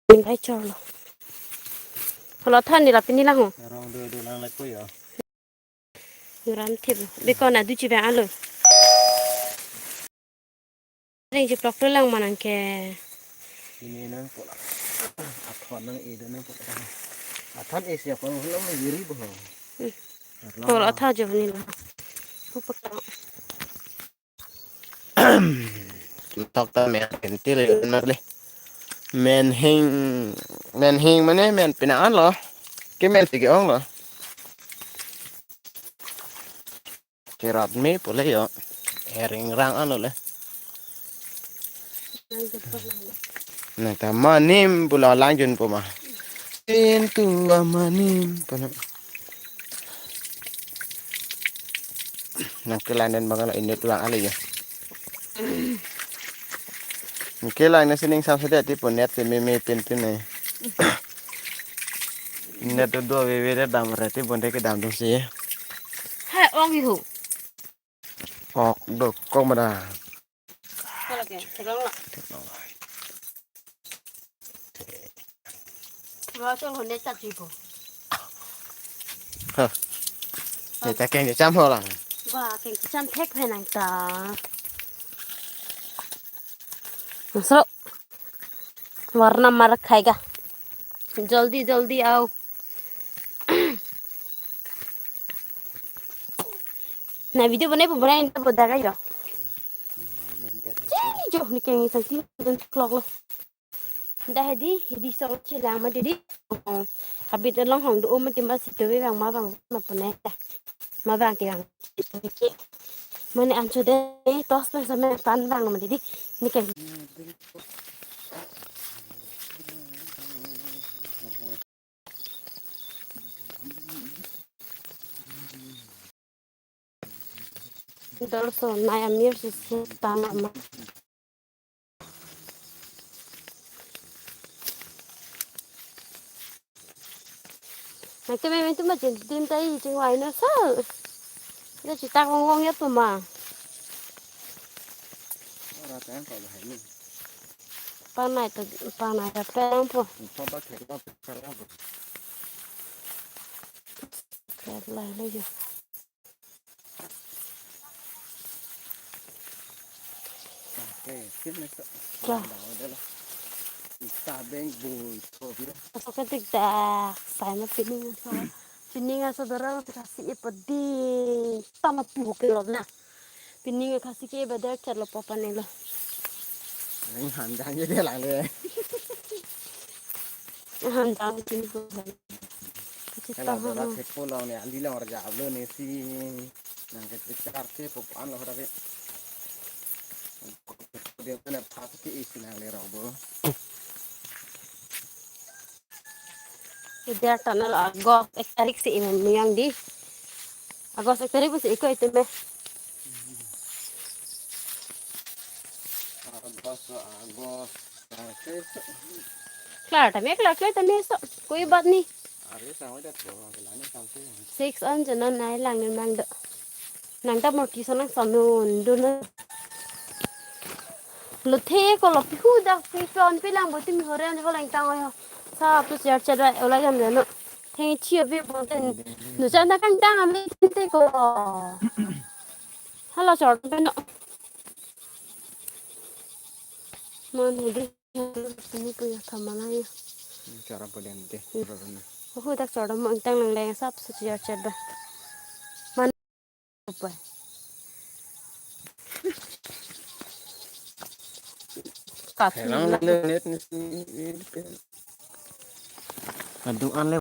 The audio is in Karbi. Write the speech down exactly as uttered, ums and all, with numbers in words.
Ning kai chorlo. Holo than ni lapen ni lang ho. Rong do do lang lek ko yo. Yuram thip. Bikon adu chibang alo. Ring chiplok lo lang manang ke. Ini nang pola. Athon nang edo nang pola. Athon esi apa lo yiri bo. Hmm. Holo tha jo ni lo. Pupak. Tok ta men pentil na le. Men hing, men hing mane men pina an lo. Ke men tigi ong lo. Kerat me pule yo. Ering rang an lo le. Nang ta manim pula lang jun puma. Pintu amanim puna. Nang kelang den bangala inut lang ale ya. Kelang na sining sam sede ti pun net se meme pin pin ne. Net do do veve dam re ti pun de kedam do si. Hai ong ihu. Ok do kok mada. Kalau ke, sekarang lah. Mau tuh lo net tak jibo. Hah. Net tak keng jam ho lang. Wah, keng jam thek phe nang ta. Masuk. Warna marak khai ga. Jaldi jaldi ao. Na video banai po banai ta boda ga jo. Chini jo ni keng sang tin don clock lo. Dah hedi hedi song chilang ma didi. Habit along hong do ma timba sito ve bang ma bang ma punai ta. Ma bang ke bang. Mane ancho de tos pen sa men pan bang ma didi. Ni keng. Dorso nai amir si si tama ma. Nang ke meme tu ma jin dim tai jing wai no sa. Ya cita kong kong ya tu ma. Ora tang ko bahai ni. Panai ta panai ta peng po. Ko ba ke ba ka ra bo. Ke lai le jo. Oke, sini so. Wah. Ita beng bui ko bira. Aso ke tik tak, saya ma pining aso. Pining aso dorong kasi ipedi. Tama pu ke lo na. Pining kasi ke beda chat lo papa ne lo. Ini handang je dia lang le. Handang pining ko. Kasi Kala tahu. Dora thepo long ne, ali long raja ablo ne si. Nang ke char ke po an lo hora ke. Dia kan apa ke isi nang le rau bo. Dia tanah August ek tarik si imum yang di. August ek tarik si iko itu me. August, August. Klar tame, klar klar tame so. Koi bat ni. Are sang wajar ko, kelani sampai. Six an jana nai lang nang do. Nang ta morki so nang sonun dun. Lo the ko lo pihu dak pi son pi lang bo tim hore an ko lang tang yo. Sa pu share chat ra ola jam jano. Theng chi ve bo ten. Nu chan ta kang tang am te ko. Hala chor pe no. Mon hedi. Ini punya kamala ya. Cara podiam deh. Hmm. Rorona. Oh, dak chor mo tang lang lang sap su share chat ba. Apa? Kat. Helang ni net ni si, ni, ni. Kadung an le.